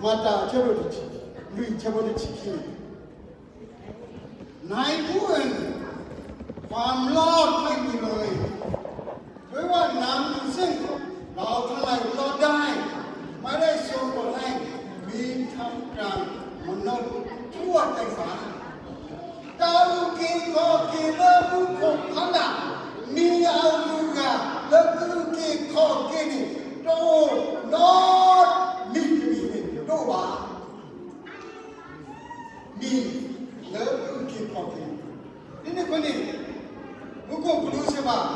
မၤတၢ်အဆၢဒိၣ်တဆံ, လွံၢ်ဆၢဖိတဆံခံန့ၣ်, နၢ်ဟူဧၢ, ความรอดไม่มีเลย เพราะว่าน้ำซึ่งเราทั้งหลายรอดได้ ไม่ได้ส่งผลให้มีท่ามกลางมนุษย์ทั่วไป တၢ်အုၣ်က့ၤခီၣ်က့ၤလၢမူခိၣ်ဖးဒိၣ် မ့ၢ်အဂုၤအဂၤလၢကအုၣ်က့ၤခီၣ်က့ၤန့ၣ် တအိၣ်နီတမံၤ, မ့ၢ်တအိၣ်ဘၣ်. မ့ၢ်လၢကအုၣ်က့ၤခီၣ်က့ၤ, ဒ်န့ၣ်အဃိန့ၣ် မူခိၣ်ကလူးစ့ၢ်ကီး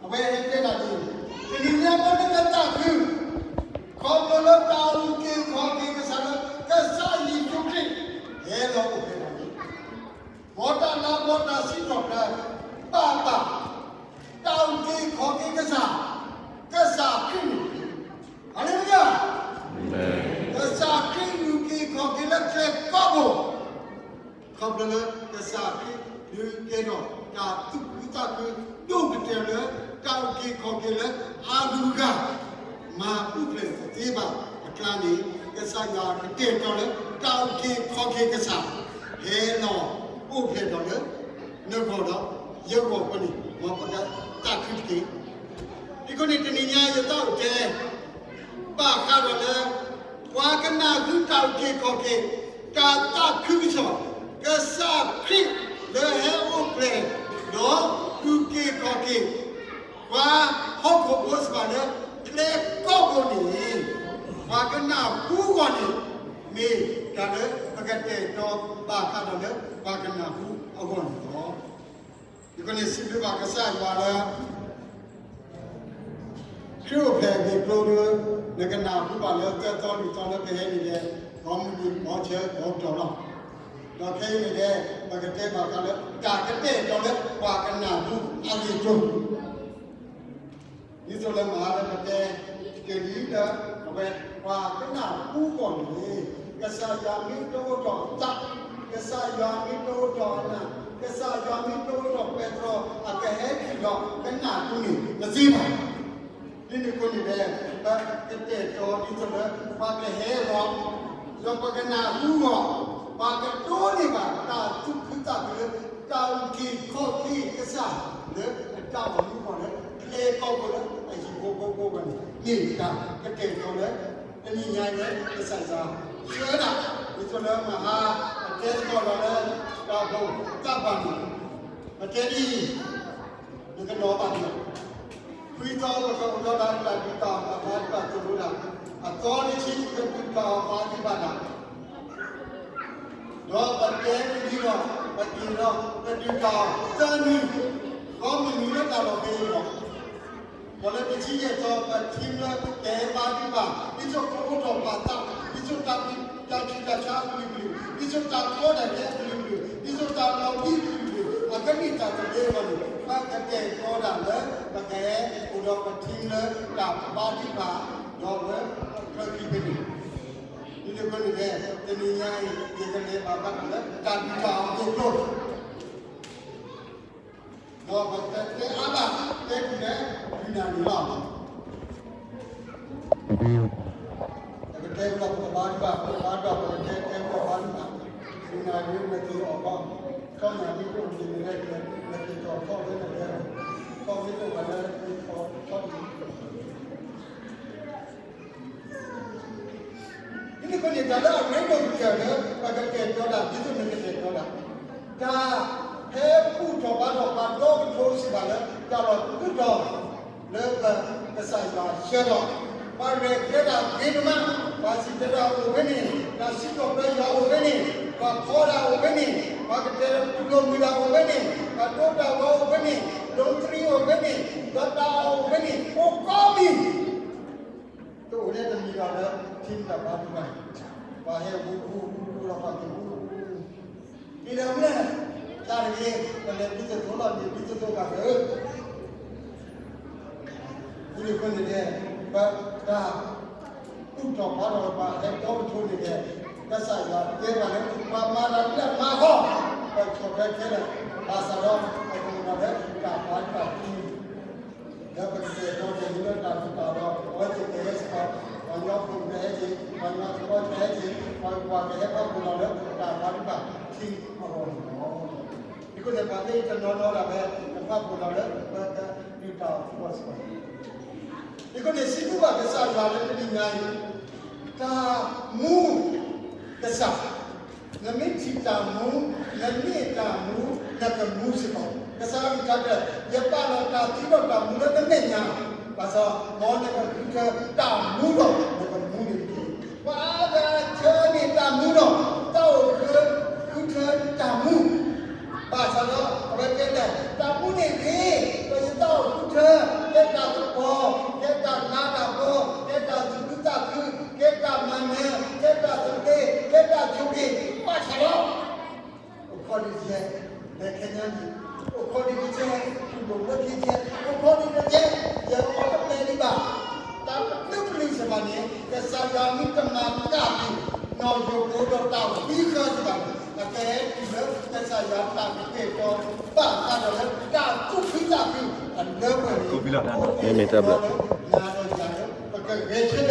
အဝဲတဲဒၣ်ဒ်အံၤ, တနံၤညါအံၤ နကသးခု ခီဖျိလၢတၢ်အုၣ်က့ၤခီၣ်က့ၤကစၢ်လၢ ကစၢ်ယ့ၣ်ၡူးခရံာ် ဟဲလီၤအိၣ်ဖျဲၣ်ထီၣ်န့ၣ်, မ်တၢ်လၤကပီၤတၢ်စံးထီၣ်ပတြၢၤ ဘၣ်ဘၣ် တၢ်အုၣ်က့ၤခီၣ်က့ၤကစၢ်, ကစၢ်ခရံာ်န့ၣ်တက့ၢ်. ဟါလ့လူယၤ. ကစၢ်ခရံာ်အုၣ်က့ၤခီၣ်က့ၤလၢကျဲကိးပူၤ, ခီဖျိလၢကစၢ်ခရံာ်ဒုးကဲထီၣ်တၢ်သူၣ်ခုသးခု ဒိၣ်ကတၢၢ်လၢ တၢ်အုၣ်က့ၤခီၣ်က့ၤလၢအဂုၤအဂၤ မၤပူၤဖျဲးတသ့ဘၣ်အကျါန့ၣ်, ကစၢ်ယွၤကတဲာ်ကတီၤလၢ တၢ်အုၣ်က့ၤခီၣ်က့ၤကစၢ် ဟဲလီၤအိၣ်ဖျဲၣ်ထီၣ်လၢ နဂီၢ်ဒီးယဂီၢ်အဃိန့ၣ် မ်ပကသးခုတက့ၢ်. ဒ်အဃိန့ၣ် တနံၤညါအံၤ ယသးအိၣ်တဲ ဘၣ်ဃးဒီးလၢ ပှၤကနၢ်ဟူတၢ်အုၣ်က့ၤခီၣ်က့ၤ တၢ်သးခုကစီၣ်, ကစၢ်ခရံာ်လၢဟဲအိၣ်ဖျဲၣ် ဒီးအုၣ်က့ၤခီၣ်က့ၤ ပှၤဟီၣ်ခိၣ်ဖိစ့ၢ်ကီးလၢ ကျဲကိးပူၤန့ၣ် ပှၤကနၢ်ဟူအဂီၢ်န့ၣ် မ့ၢ်တၢ်လၢပကတဲာ်ကတီၤ ဘၣ်ဃးဒီးလၢ ပှၤကနၢ်ဟူအဂီၢ်န့ၣ်လီၤ. ယကန့ၣ်စံးဘျုးဘၣ်ကစၢ်ယွၤလၢ ခရံာ်အိၣ်ဖျဲၣ်အဂ့ၢ်အကျိၤဒီး နကနၢ်ဟူဘၣ်လၢ သၢသီလွံၢ်သီလၢပဟဲန့ၣ်ဒီး ဒီမုၢ်နံၤဘီဆၢဘီတီၤလီၤ. ဒီးခဲအံၤန့ၣ်ဒီး ပကတဲဘၣ်ဃးလၢ တၢ်ကတဲာ်ကတီၤလၢ ပှၤကနၢ်ဟူအဂ့ၢ်အကျိၤ ဒ်သိးလၢမဟါလၢပတဲတ့ၢ်လံလၢ အဝဲ ပှၤကနၢ်ဟူအဂီၢ်န့ၣ် ကစၢ်ယွၤမ့ၢ်တအိးထီၣ်အသး, ကစၢ်ယွၤမ့ၢ်တအိးထီၣ်အနၢ်, ကစၢ်ယွၤမ့ၢ်တအိးထီၣ်ပဲတြီ အကဟဲတုၤဒီးကနၢ်ဟူန့ၣ် တသ့ဘၣ်. ဒ်န့ၣ်အဃိန့ၣ်ဒီး ပကတဲာ်ကတီၤဒ်သိးလၢ ပှၤကဟဲအဂီၢ်, ဒီးပှၤကနၢ်ဟူအဂီၢ်, ပှၤကဒိးန့ၢ်ဘၣ်တၢ်သူၣ်ခုသးခုလၢ တၢ်အုၣ်က့ၤခီၣ်က့ၤကစၢ်လၢအတၢ်အိၣ်မူအဂီၢ်လၢ ကျဲကိးပူၤလၢအဟံၣ်ဖိဃီဖိအဂီၢ်န့ၣ် မ့ၢ်တၢ်ကတဲာ်ကတီၤလၢ တနံၤညါအံၤလၢကစၢ်ယွၤဆှၢဒၣ် ဒ်သိးလၢမဟါ အတဲသကိးလီၤလၢ တၢ်ဘိးတၢ်ပှၢ်န့ၣ် ပတဲဒ်အံၤ နကနီၤဘၣ်န့ၣ် ခွံသီပကအိးထီၣ်ဒၣ်တၢ်ဒုးတၢ်အီၣ်တၢ်ဘါတၢ်ဘၣ်သိၣ်လိဒၣ်, အသီတဆံပကဒုးတၢ်အီၣ်ဘါဒံးဘၣ်တၢ် ဒီးပတဲတနံၤဒီး ပက့ၤဒီး ပဒုးတၢ်အီၣ်သၢနံၤ, ဒီးမုၢ်နံၤလၢတၢ်လီၢ်ဖဲအံၤလီၤ. ပှၤလၢတဆံယဲၢ်သီ ပထံၣ်လၢကဟဲဘါထုကဖၣ်, ဒ်သိးကအိးထီၣ်ပာ်သး, ဒ်သိးတၢ်ဆူးတၢ်ဆါအကလုာ်ကလုာ်, ဒ်သိးတၢ်ကီတၢ်ခဲအကလုာ်ကလုာ်, ဒ်သိးတၢ်လီၤဘံၣ်အကလုာ်ကလုာ်, အကနံၣ်တၢ်သဘျ့အဂီၢ်န့ၣ် ပကတဲာ်ကတီၤဒၣ်လၢ ပကဟဲအိၣ်ဒီးပထံၣ်လၢတၢ်ဘါထုကဖၣ် ဒီးလၢချၢခံဖဲန့ၣ် ဒ်န့ၣ်အဃိန့ၣ်ဒီး တနံၤညါအံၤ ယကလဲၤဘၣ်ဃးဒီးလၢတၢ်ဒုးတၢ်အီၣ်အဂ့ၢ်အကျိၤ, ဒီးပကတဲအါဘၣ် တဲတုၤလၢ လွံၢ်နၣ်ရံၣ်လီၤ. ပကတဲဝဲဒၣ်ပကဘါထုကဖၣ်, ပကဘါထုကဖၣ်, ပကတဲတဲဝဲဒၣ်ဘါထုကဖၣ်, လွံၢ်နၣ်ရံၣ် နက့ၤအီၣ်ဘီ, ခီၣ်နၢ်မ့ၢ်တအိၣ်န့ၣ် နက့ၤထီၣ်ထီၣ်ဝဲန့ၣ်, ခီၣ်မ့ၢ်တအိၣ်ဘၣ်န့ၣ် နက့ၤထီၣ်ထီၣ်န့ၣ် ဒ်န့ၣ်အဃိန့ၣ် တၢ်လၢအရ့ဒိၣ်ကတၢၢ်လၢ ပကတဲာ်ကတီၤဒၣ် ဒ်သိးနကတဲာ်ကတီၤဒၣ်, တၢ်ဟဲဘူၣ်ထီၣ်ဘါထီၣ် ပှၤဒီကထိစံးဘၣ်လၢ တၢ်လီၤဃုထီၣ် လၢပကစၢ်ယွၤဆှၢထီၣ်, ပှၤရဲၣ်ကျဲၤတၢ်ဂ့ၤဒိၣ်မး, ပှၤစံၣ်တဲၤတၢ်အိၣ်ဖဲန့ၣ်, တၢ်စံးထီၣ်ပတြၢၤယွၤအိၣ်ဖဲန့ၣ်, ပှၤဖီတၢ်အိၣ်ဖဲန့ၣ်, ပှၤကတဲာ်ကတီၤမုာ်တၢ်အိၣ်ဖဲန့ၣ်, ပှၤဒိတၢ်ဂီၤအိၣ်ဖဲန့ၣ်, ဒိသရံအိၣ်ဖဲန့ၣ်, ဒီးတၢ်အီၣ်အိၣ်ဖဲန့ၣ် အိၣ်ကိးမံၤ တအိၣ်လၢတမံၤဒီးလၢ ထံတၢ်ဘါထုကဖၣ်, ပှၤဟဲဝူဝူဝူဒီးပှၤက့ၤဝူဝူ, ဒ်လဲၣ်မ့ၢ်, တၢ်တဂ့ၤ, ပလဲၤဒ်သိးသိးလီၤ မ့ၢ်ဒ်သိးသိးဘၣ်သၢ, ဒ်န့ၣ်အဃိန့ၣ်ဒီး ပတၢ်ဘူၣ်ထီၣ်ဘါထီၣ် ပှၤဟဲဒီကထိန့ၣ်ဒီး ကစၢ်ယွၤတဲပှၤလၢ ပှၤမၤတၢ်လၢမၤဃီ, ပဆီၣ်ထွဲခဲလၢာ်, ဘၣ်ဆၣ်ဒီး ပကမၤလၢတၢ်ဘါထုကဖၣ် လၢပကတဲာ်ကတီၤတၢ်မ့ၢ်လၢတၢ်ဘူၣ်တၢ်ဘါဒီး အဝဲသ့ၣ်ကဟဲစ့ၢ်ကီး, ပှၤကညီဖိကဟဲက့ၤ, ပှၤကညီသဝီကဟဲက့ၤ, ဟဲပာ်ဖှိၣ်လီၤလၢတၢ်ဘါထုကဖၣ်ထံအဂီၢ်န့ၣ်လီၤ. ဒ်န့ၣ်အဃိသတးဒီး ပှၤသ့ၣ်တနီၤနီၤဒၣ်ဝဲ ကပာ်ဖှိၣ်လီၤလၢပတၢ်ဒုၣ်တၢ်အီၣ်စ့ၢ်ကီး. ဒ်န့ၣ်အဃိန့ၣ် စံးဘျုးဘၣ်ကစၢ်ယွၤလၢတနံၤညါအံၤ တၢ်မူကစၢ် နမ့ၢ်ထံၣ်တၢ်မူ, နမ့ၢ်တၢ်မူ, နကမူစ့ၢ်ကီး. ကစၢ်ယွၤအကလုၢ်ကထါတဲ ယပာ်လီၤတၢ်သံဒီးတၢ်မူလၢနမဲာ်ညါ, ဘၣ်ဆၣ်ဒီးနကဃုထၢတၢ်မူဒီးနကမူန့ၣ်တက့ၢ်. ပှၤအါဂၤဆၢန့ၢ်တၢ်မူဒီး တၢ်အိၣ်ဃု, ဃုထၢတၢ်မူ ဘၣ်ဆၣ်ဒီး အဝဲတဲဒၣ် တၢ်မူန့ၣ်ဂ့ၤ, ဒီးယတၢ်အိၣ်ဃုထၢ ကဲတၢ်ကပီၤ, ကဲတၢ်နးတၢ်ဖှီ, ကဲတၢ်သူၣ်ခုသးခု, ကဲတၢ်မၤနၢၤ, ကဲတၢ်သဘျ့, ကဲတၢ်ဆိၣ်ဂ့ၤ, ဘၣ်ဆၣ်ဒီး အိၣ်ခိးဒံးတကဲ, လဲၤခဲညါန့ၣ်, အိၣ်ခိးဒံးတကဲ, အိၣ်ခိးဒံးတကဲ, အိၣ်ခိးဒံးတကဲ, ယအိၣ်တပျဲၤဒံးဘၣ်. တၢ်တကလုာ်ကလုာ်စ့ၢ်ကီးန့ၣ် ကစၢ်ယွၤမ့ၢ်တမၤကၣ်က့ၤ နီၢ်ယိၤကိဒီးတၢ်ဝံဃၢစ့ၢ်ကီးန့ၣ် အကဟဲတုၤလၢကစၢ်ယွၤတၢ်ကတဲာ်ကတီၤဘၣ်ဃးဒီးလၢတၢ်သူၣ်ခုသးခုအလၢပှဲၤန့ၣ် မ့မ့ၢ်တၢ်ဘျုး နၤဒီးယၤလၢ ပကဂဲၤဆၢထၢၣ် ဒီးပကအိၣ်ဒီးလၢ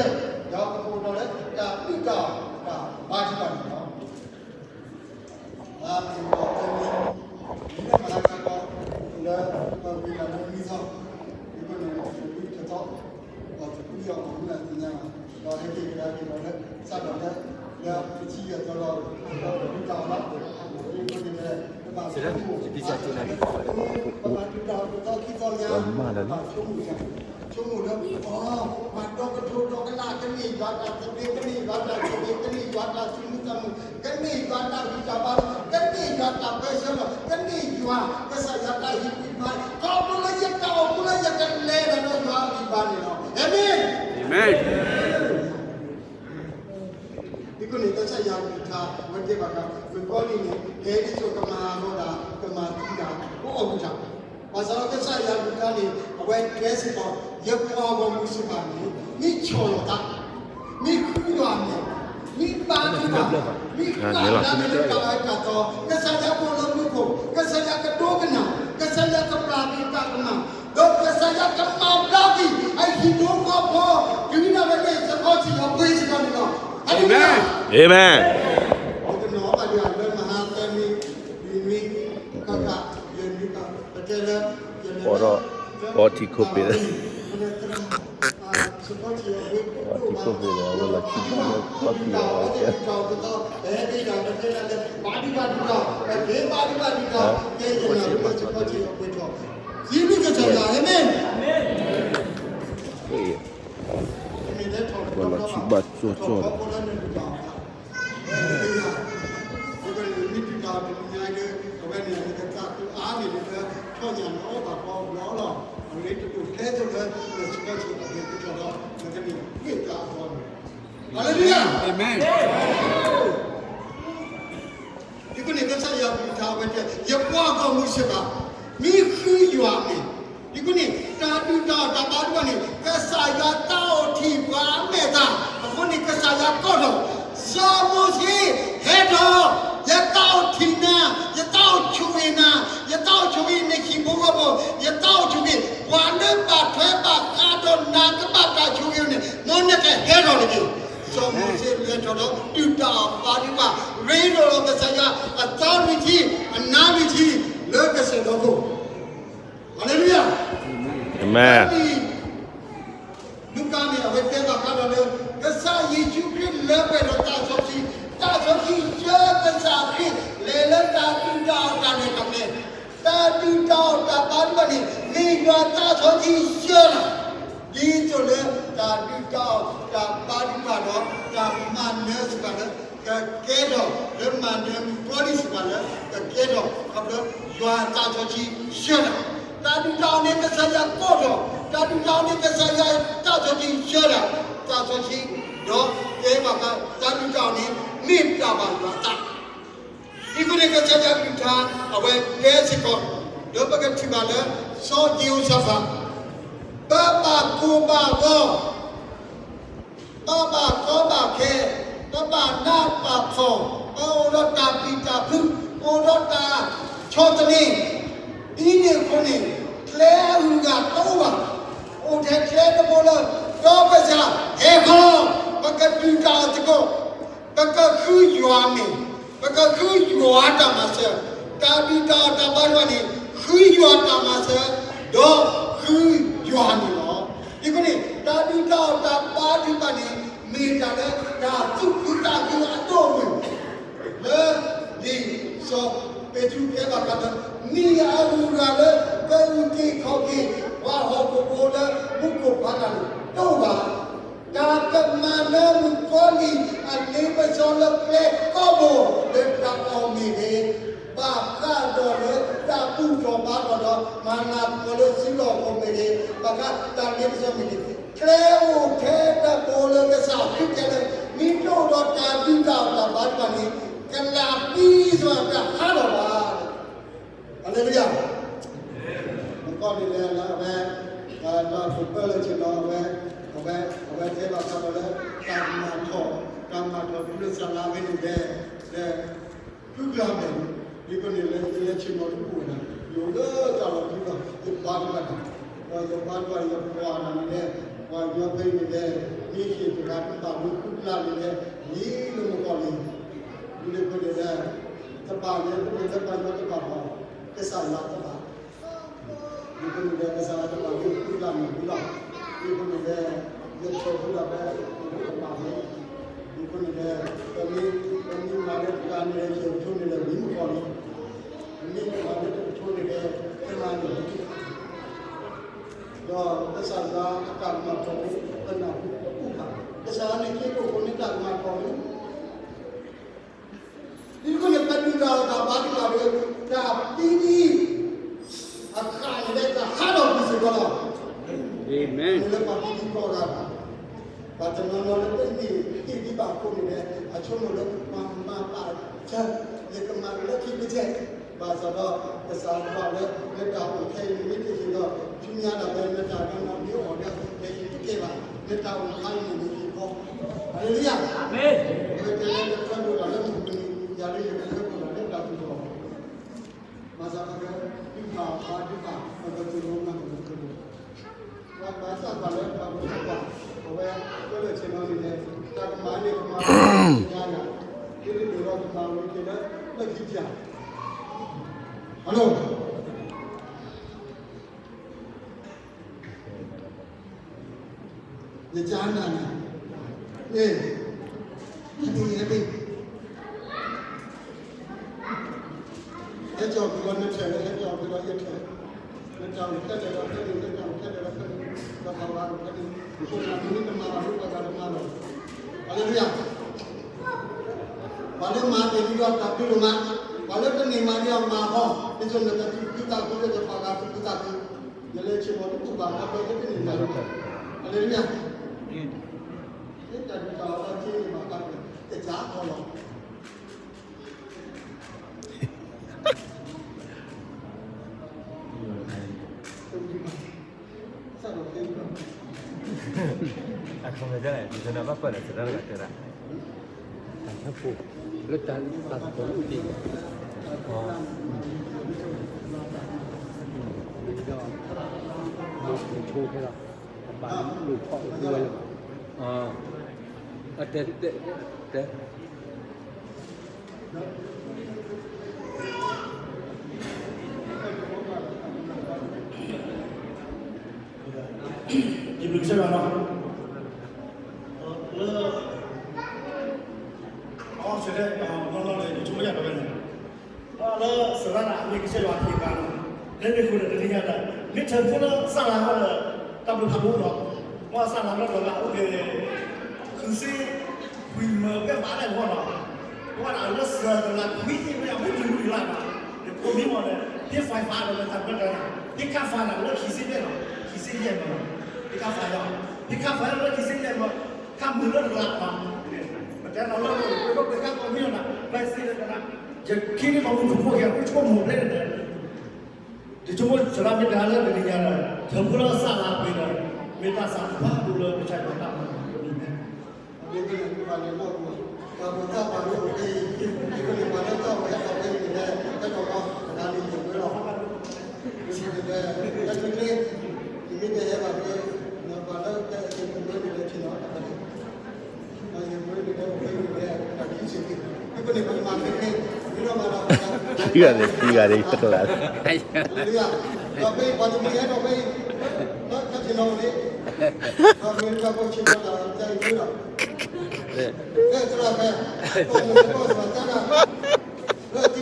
တၢ်ဒုၣ်တၢ်အီၣ်တၢ်ဘါထုကဖၣ်န့ၣ်လီၤ. လၢပကအိၣ်ဒီးတမံၤ မ့ၢ်လၢမဟါကီ လၢပဝံၤတၢ်လၢနွံသီ ဒ်န့ၣ် ပဝံတသီ ဒီးပကူယီၢ်မၤမူလၢသ့ၣ်ညါဘၣ် ဒီးဟဲက့ၤကဒါက့ၤဒီးလၢ စးထီၣ်လၢ လၢပထံၣ်အသီဒီး ဒီးပဒုးတၢ်အီၣ်လီၤ ဒ်န့ၣ် ပဘၣ်ဆိကမိၣ် ပဘၣ်ဒုးတၢ်အီၣ်တသီခံသီညါ ပဘၣ်ဆိကမိၣ် ဆိကမိၣ်လၢ အီ ပှၤဒီကထိဒီကနၣ် ကန့ၢ်ယွၤတၢ်သဘျ့ ကန့ၢ်ယွၤတၢ်ဆိၣ်ဂ့ၤ ကန့ၢ်ယွၤတၢ်သူၣ်မုာ်သးမုာ် ကန့ၢ်ယွၤတၢ်ဂံၢ်တၢ်ဘါ ကန့ၢ်ယွၤတၢ်ပၢဆှၢလီၤ ကန့ၢ်ယွၤကစၢ်ယွၤတၢ်ဟ့ၣ်ဂံၢ်ဘါ ခီဖျိလၢယတၢ်အိၣ်မူလၢယကလဲၤတၢ်လၢယွၤအဂံၢ်ဘါန့ၣ်လီၤ. အၤမ့ၣ်. ဒ်န့ၣ် ကစၢ်ယွၤအကလုၢ်ကထါ အဝဲတဲဘၣ်ဃး မုၣ်ကီၤလံၢ်န့ၣ် ဟဲဒ်သိးကမၤအဂီၢ်ဒၣ် ကမၤသံဒၣ် ကအိၣ်မူတၢ် ဘၣ်ဆၣ်ဒီးကစၢ်ယွၤအကလုၢ်ကထါန့ၣ် အဝဲတဲစ့ၢ်ကီး ယပှၤဂီၢ်မုၢ်စ့ၢ်ကီးန့ၣ် မ့ၢ်ဆီၣ်လီၤသး မ့ၢ်ဃုယွၤအမဲာ် မ့ၢ်ဘါထုကဖၣ် မ့ၢ်ဃုတၢ်လၢတၢ်တီ ကစၢ်ယွၤအိၣ်လၢမူခိၣ် ကစၢ်ယွၤကဒိကနၣ် ကစၢ်ယွၤကပျၢ်က့ၤတၢ်ကမၣ် ဒီးကစၢ်ယွၤကမၤဘျါက့ၤ အဟံၣ်ဖိဃီဖိ တုၤဒၣ်လဲာ်န့ၣ် စခီဆံးအပှ့ၤစ့ၢ်ကီးန့ၣ်လီၤ. အၤမ့ၣ်. အၤမ့ၣ်. ပကနီၤဘၣ်ဒံးလၢမဟါသၢနွံ လွံၢ်နွံ ဃၣ်ဃၣ် ယဲၢ်နွံဃၣ် ပတဲလၢ ယဲၢ်နွံဃၣ် ပီထံခိၣ်ပ့ၤ ပီထံခိၣ်ပ့ၤလၢ အဝဲလီၤခံဘၣ်လၢခီၣ်ထံးအဝဲကဲ ပတဲလၢ ဘၣ်ဒံးဘၣ်ဒံးဘၣ် ပတဲဘၣ်ဒံးဘၣ်ဒံးဘၣ် ကဲယဲၢ်နွံဃၣ်လၢစခီဆံးအပှ့ၤထီၣ် စံးဘျုးကစၢ်ယွၤ အၤမ့ၣ်. ပလီၤဆံဘၣ်ကၠီကၠီဒီး ဟါလ့လူယၤ အၤမ့ၣ်. ဒ်န့ၣ် ကစၢ်ယွၤအကလုၢ်ကထါဝဲတဲ ယပှၤဂီၢ်မုၢ်စ့ၢ်ကီး မ့ၢ်ဃုယွၤအမဲာ် ဒ်န့ၣ် တၢ်ဒုၣ်တၢ်အီၣ်တၢ်ဘါထုကဖၣ်န့ၣ် ကစၢ်ယွၤတၢ်အိၣ်ထံၣ်ပှၤအမဲာ်သၣ် အဃိန့ၣ် ကစၢ်ယွၤကိးထီၣ် စီၤမိၤၡ့ ဟဲထီၣ် ယတၢ်အိၣ်ထံၣ်နၤ ယတၢ်အိၣ်ဆိၣ်ဂ့ၤနၤ ယတၢ်အိၣ်ဆိၣ်ဂ့ၤနဟံၣ်ဖိဃီဖိ ယတၢ်အိၣ်ဆိၣ်ဂ့ၤ ပှၤလၢဘၣ်ထွဲဘၣ်ဃးဒီးနၤကဘၣ်တၢ်ဆိၣ်ဂ့ၤန့ၣ် မ်နကဟဲထီၣ်တက့ၢ်. စီၤမိၤၡ့လဲၤထီၣ်ဒီး ဒုၣ်တၢ်အီၣ်ဘါထုကဖၣ် ရ့လိာ်လီၤကစၢ်ယွၤ အသီလွံၢ်ထံၣ် အနါလွံၢ်ထံၣ် လၢကစၢၢ်ဒီခိၣ် ဟါလ့လူယၤ အၤမ့ၣ်. လူၤကၣ်န့ၣ် အဝဲတဲဘၣ်ဃးဒီးလၢ ကစၢ်ယ့ၣ်ၡူးခရံာ်လၢပှဲၤဒီးသးစီဆှံ သးစီဆှံဆှၢကစၢ်ခရံာ် လဲၤလၢတၢ်ဒုၣ်တၢ်အီၣ်တၢ်လဲၤတၢ်ကလဲၤ တၢ်ဒုၣ်တၢ်အီၣ်တၢ်ဘါထုကဖၣ်န့ၣ် မ့ၢ်ယွၤသးစီဆှံဆှၢလီၤ ဒ်သိးလၢတၢ်ဒုၣ်တၢ်အီၣ်တၢ်ဘါထုကဖၣ်ဒီး တၢ်မၤနၢၤစ့ၢ်ကီးလၢ ကကဲထီၣ်လၢမၤနၢၤမုၣ်ကီၤလံၢ်စ့ၢ်ကီးလၢ ကကဲထီၣ် ခီဖျိယွၤသးစီဆှံဆှၢတၢ်, တၢ်ဒုၣ်တၢ်အီၣ်န့ၣ် ကစၢ်ယွၤကိးထီၣ်, တၢ်ဒုၣ်တၢ်အီၣ်န့ၣ် ကစၢ်ယွၤသးစီဆှံဆှၢတၢ်, သးစီဆှံ ဒီးတဲဘၣ်ဃး တၢ်ဒုၣ်တၢ်အီၣ်န့ၣ် မ့ၢ်တၢ်ဘၣ်ယွၤအသး ဒ်န့ၣ် ကစၢ်ယွၤအကလုၢ်ကထါ အဝဲတဲစ့ၢ်ကီး ဒီးပကထံၣ်ဘၣ်လၢ စီၤယဟိၤၡဖး ပဘၣ်ကိၢ်ဘၣ်ဂီၤ, ပဘၣ်ကီဘၣ်ခဲ, ပဘၣ်နးဘၣ်ဖှီၣ်, ပအိၣ်ဒီးတၢ်ပျံၤတၢ်ဖုး, ပအိၣ်ဒီးတၢ်ဆီၣ်သနံး, ဒ်န့ၣ်အဃိန့ၣ် ကျဲအဂုၤအဂၤတအိၣ်ဘၣ်, အိၣ်ထဲကျဲတဘိလၢ ဒီးကစၢ်ဟဲခီ, ပကဒုၣ်တၢ်အီၣ်သကိး, ပကဃုယွၤ ယွၤမ့ၢ်, ပကဃုယွၤတၢ်မၤစၢၤ, တၢ်ဒုၣ်တၢ်အီၣ်တၢ်ဘါတဖၣ်န့ၣ် ဃုယွၤတၢ်မၤစၢၤ, ဒီးဃုယွၤန့ၣ်လီၤ. ဒ်အဃိန့ၣ် တၢ်ဒုၣ်တၢ်အီၣ်တၢ်ဘါတဖၣ်န့ၣ် မ့ၢ်တၢ်လၢတၢ်သူၣ်ခုသးခုအဒိၣ်အမုၢ် လၢလံာ်စီၤပ့းတရူးတဲဘၣ်ဃးဒီး မ့ၢ်အဂုၤအဂၤလၢ ပအုၣ်က့ၤခီၣ်က့ၤ ပှၤဟီၣ်ခိၣ်ဖိလၢမူခိၣ်ဖးတၢ်န့ၣ် တအိၣ်ဘၣ်. တၢ်ကမၤလၢမုၣ်ကီၤလံၢ်အလ့ပစီလၢကျဲကီၢ်ပူၤ လၢတၢ်အီၣ်မ့ၢ်ဂ့ၤ, ဘၣ်ဃးဒီးလၢတၢ်ဘူၣ်ထီၣ်ဘါထီၣ်ဒီး မၤနၢၤပှၤလၢစုလီၢ်ခီၣ်မ့ၢ်ဂ့ၤ, ဘၣ်ဃးတၢ်လ့ပစီမ့ၢ်ဂ့ၤ, ကျဲအိၣ်ထဲတၢ်ကိးလၢကစၢ်ခရံာ်ခဲလၢာ်, မ့ၢ်တအိၣ်ဒီးတၢ်ဒုၣ်တၢ်အီၣ်တၢ်ဘါတဖၣ်န့ၣ် ကလၤသံစ့ၢ်ကီးတဟးထီၣ်ဘၣ်. ဟါလ့လူယၤ. မုၣ်ကီၤလံၢ်န့ၣ်လၢအဝဲ တၢ်ပၢၢ်လၢဆ့ၣ်နီၤ အဝဲ အဝဲ အဝဲတဲဘၣ်ဃးဒီးလၢ တၢ်မၤထီၣ် တၢ်မၤထီၣ်တုၤလၢစလၤဝဲန့ၣ်ဒီး လၢ ဃုကျါမဲာ်န့ၣ် ဒ်သိးန့ၣ်လၢ လၢဆ့ၣ်နီၤတပူၤဝဲဒၣ် ယအိၣ်လၢတၢ်လီၢ်ခံဘၣ် ယပှၤတဖၣ်န့ၣ် ဒီးယပှၤတဖၣ်န့ၣ် ယပှၤတဖၣ်န့ၣ်ဒီး ပှၤကညီဖဲအံၤန့ၣ်ဒီး မ့ၢ်ဟ့ၣ်တဂၤတဘၣ်လၢဃုကျါန့ၣ်ဒီး လံလၢမုၣ်ကီၤလံၢ် ဒ်န့ၣ်အဃိန့ၣ်ဒီး တဘၣ်လၢ လၢပှၤကညီတဘၣ်ဘၣ် ကစၢ်ယွၤတဘၣ် ဒ်အဃိန့ၣ်ဒီး ကစၢ်ယွၤတဘၣ်လၢဃုကျါန့ၣ်လီၤ. ဒ်အဃိန့ၣ်ဒီး ယဆၢဃုာ်ဒီးဖဲ တဘၣ်န့ၣ် ဒ်အဃိန့ၣ်ဒီး ပမ့ၢ် ပမ့ၢ်မၤလၢတဂၤန့ၣ်ဒီး ယကထိန့ၣ်ဒီး ဝံမုၣ်ကီၤလံၢ် ပမ့ၢ်မၤလၢတကထိန့ၣ်ဒီး ကနၤန့ၣ် ဒီးကစၢ်ယွၤအတၢ်ကမၣ်ထီၣ်န့ၣ် ပနၢ်ဟူတပူၤဘၣ်. ကစၢ်ယွၤန့ၣ်က့ၤအိၣ်ဃိန့ၣ်တၢ်ကမၣ်ထီၣ်န့ၣ် ဒ်အဃိန့ၣ် ပဒုၣ်တၢ်အီၣ်တၢ်ဘါတဖၣ်ဒီး တၢ်သံဒံး အခါန့ၣ်ဒီး တဟးထီၣ်ကွံာ်စ့ၢ်ကီးလီၤ. အၤမ့ၣ်. မ့ၢ်လၢပှၤသံဒံးကိးဂၤဘၣ်, ပှၤတနီၤနီၤလၢပမ့ၢ်ဟ့ၣ်ဒံးဘၣ်အဃိန့ၣ်ဒီး အဆိကမိၣ်လၢပှၤမၤဘၣ်ဆၢ ယကမၤလၢခံကတၢၢ် ဘၣ်ဆၣ်ဒီး ကစၢ်ယွၤလၢ လၢတၢ်အိၣ်ခဲအံၤန့ၣ် မ့ၢ်တဟ့ၣ်ဒီး ဆူညါဒၣ်လဲာ် နတၢ်ကမၤမ့ၢ်အိၣ်ဒီး နဟ့ၣ်တက့ၢ်ဘၣ်, နတၢ်အိၣ်ခါအံၤန့ၣ် နဟ့ၣ်ဃီ, ဟါလ့လူယၤ, အၤမ့ၣ်. အဝဲတဲလၢ နဆၢဒိၣ်တၢ်လၢမုၢ်ပူၤန့ၣ် ယၤလၢယကဆၢဒိၣ်တၢ်လၢတၢ်သူၣ်ထီၣ်, ဘၣ်ဆၣ်သနာ်က့ ဒုးဘၣ်ပှၤဒုးဘၣ် ပကသူၣ်ဒိၣ်မၤဒိၣ်ကဒိၣ် ပှၤဘၣ်ဆၣ်ပှၤလၢပှၤဘၣ်ဆၣ်ပှၤ အဝဲ ကွဲးလၢဆ့ၣ်နီၤန့ၣ်လဲၣ် တၢ်ကမၤန့ၣ်ကမၤ ညါယၤ ဒ်န့ၣ်ဒီးကမၤဝဲက့ၤလၢ လၢခံကယၤ ဟါလီၤ ယကနၤန့ၣ် အ့ ဟဲက့ၤ ဟဲက့ၤ ဟဲက့ၤ ဟဲက့ၤ ဟဲက့ၤ နတၢ်အိၣ်ခဲလၢာ်ဒီးဖဲန့ၣ် နတၢ်အိၣ်ခဲလၢာ်ဒီးဖဲန့ၣ် ဒီးပှၤဂၤအိၣ်ဖဲန့ၣ် မ့ၢ်တမၤဘၣ်ဒီးပှၤဂၤတမၤဘၣ် ဟါလ့လူယၤ ပှၤလၢမၤတ့ၢ်ဒံးဒီးတၢ်ဘျုးဒိၣ်မး, ပှၤလၢတန့ၢ်မၤဒံးဒီးမၤဃီ, ဒ်သိးနကသူၣ်ခုသးခုလၢနပှၤဂၤသူၣ်ခုသးခု, နလဲၤဆ့ၣ်နီၤတပူၤဘၣ် ပှၤလၢတန့ၢ်မၤဒံး, ဟါလ့လူယၤ, တၢ်ဒုးတၢ်အီၣ်တၢ်က့န့ၣ်ဘၣ်ဃးဒီး ကစၢ်အီၤလီၤ. အခီပညီန့ၣ် ဒ်သိးနဘၣ်ပၢၢ်ဒီး စတၢ်တဂၤတဲဒၣ် တၢ်ထၢၣ်ဖိ လၢတၢ်သကိးအိၣ်တ့ၢ် ဒီး မ့ၢ်ဆိခဲလၢာ် အဘၣ်လိာ်ဖီၣ်အိၣ်ဝဲလၢၤဘၣ် အတဲ တဲ တဲ ယဘျုးကစၢ်ယွၤနီၤ, လၢ အီစထြ့လယါ နီၢ်နီၢ်န့ၣ် ယဆိကမိၣ်ယၤတဝဲန့ၣ် လၢစရၤနၤ မ့ၢ်ကစၢ်ယွၤအခ့အပှၤနီၤ, လၢန့ၣ်အဃိန့ၣ် တနံၤညါဒီး မ့ၢ်ထၢဖျိလၢစၢ်လၤဟီဒီး တၢ်ဘျုးဖးဒိၣ်နီၤ, မ့ၢ်စၢ်လၤလၢတလးအိၣ်က့ၤ ဃုဆံ ခွံမၢကဲဘၣ်လဲၣ်ဂီၢ်နီၤ, ပဝဲဒၣ်လၢစၢၤတလးခွံသ့ၣ်ဝဲအမ့ၢ်တမုၢ်လၢ်နီၤ, ယကိးမံၤမီၢ်န့ၣ် ဟ့ၣ်ဖးဖးဒီးလၢတၢ်ဘျၢတၢ်, ဟ့ၣ်ခါဖးဒၣ်လၢခံဆံယဲၢ်နီၤ, ခံဆံယဲၢ်မၢ, ဟ့ၣ်ခါဖးယီၤ, ဟ့ၣ်ခါဖးလၢခံဆံယဲၢ်မၢ, ခါမုၢ်လၢတလးနီၤ, ပတဲလီၤလၢ ပဒိၣ်ပှဲၤခါကိးမံၤနီၤ, ပှဲၤစ့လၢတလး, ယခံန့ၣ်ပှၤမုၢ်ထူဖိက့ၤ အခိၣ်ဆိကမိၣ်ဖဲန့ၣ်ဒီး ယဆိကမိၣ်သရၣ်မ့ၢ်တဲလၢတနံၤညါဒီး ထၢဖျိလၢစၢ်လၤပှ့ၤဒီး မ့ၢ်တၢ်သးဖးဒိၣ်လၢကစၢ်ယွၤတၢ်မၤန့ၣ် အမ့ၢ်န့ၣ် ပှၤန့ၣ်လီၤပှၤ ပှၤမၤတၢ်ပှၤဒိၣ်အိၣ်ဖဲအံၤ ပှၤလၢတၢ်အိၣ်ဟဲထီၣ်ဖဲအံၤန့ၣ် ဟဲထီၣ်ဘၣ် တဂၤန့ၣ်ယဝဲလီၤ မ့ၢ်န့ၣ်ဒီး လၢကျဲ ယမ့ၢ်တဟဲဘၣ်ဒီး ပှၤလၢတၢ်အဲၣ်က့ၤပူၤဝဲန့ၣ်လၢထံနီၤ တၢ်ပှၤန့ၣ် ယမ့ၢ်န့ၣ်ဒီး ပှၤန့ၣ်ဒီး တၢ်ခံဆံးန့ၣ် ထံဂၤန့ၣ် ထံဂၤန့ၣ် ယကလၢာ် ဒီးဖဲအံၤ ပှၤတမံၤဟဲဒီးဖဲအံၤ လၢခါဆ့ၣ်နီၤအိၣ်လံ ဒီးမ့ၢ်တၢ်ဖိဆ့ၣ်နီၤတၢ်တၢ်အံၤလီၤ ဖဲသရၣ်ဖဲ ပှၤမ့ၢ်တဘၣ်စီၤတၢ်ဒၣ် လၢတံဒၣ် ဟဲဒီး ဒီး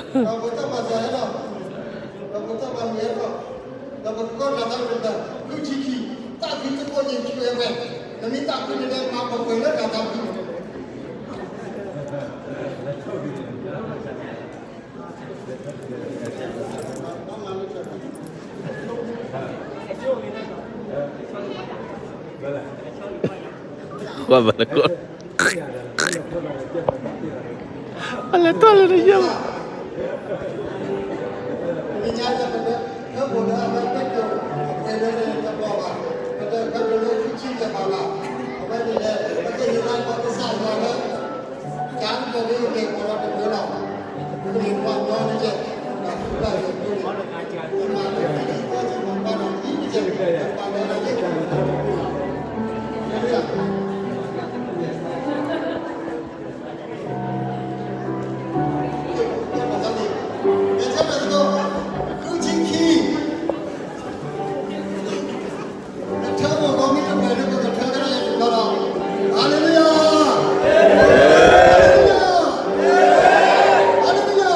ပတၢ်ပာ်စီၤဟဲဒီး ဒီးပတၢ်ပာ်မုာ်ဟဲဒီး ဒီးပကကီၢ်တၢ်သးဝံၣ်တဖျၢၣ် ဃုဆံခံ သးခုတဘိညါဆူဝဲဝဲ နမ့ၢ်သးခုန့ၣ်ဒီးမၤပှဲၤပှဲၤလၢတၢ်သးဝံၣ် ကွၢ်ဘၣ်လၢကီၢ် အလဲၤထီၣ်လၢတယၢ်ဘၣ် Hallelujah! Hallelujah!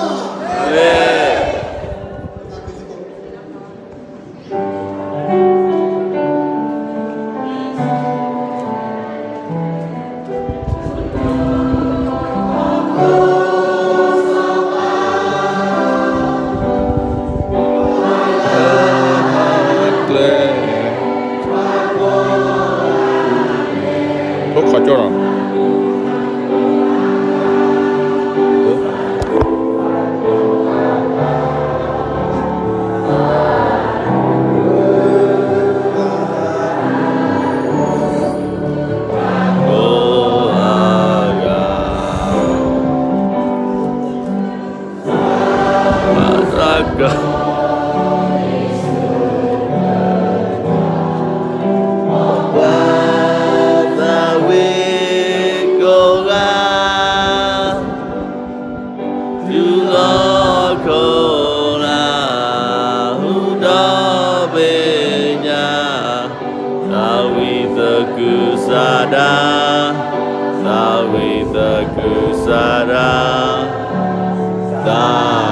ဖိခီကၠီလီၤ သးဝံၣ်ကိးဂၤ တုၤလီၤခိၣ်နၢ် ဟူဒီဘ့ၣ်ညါ သးဝံၣ်သကုၤဆးဒၤ, သးဝံၣ်သကုၤဆးဒၤ, သး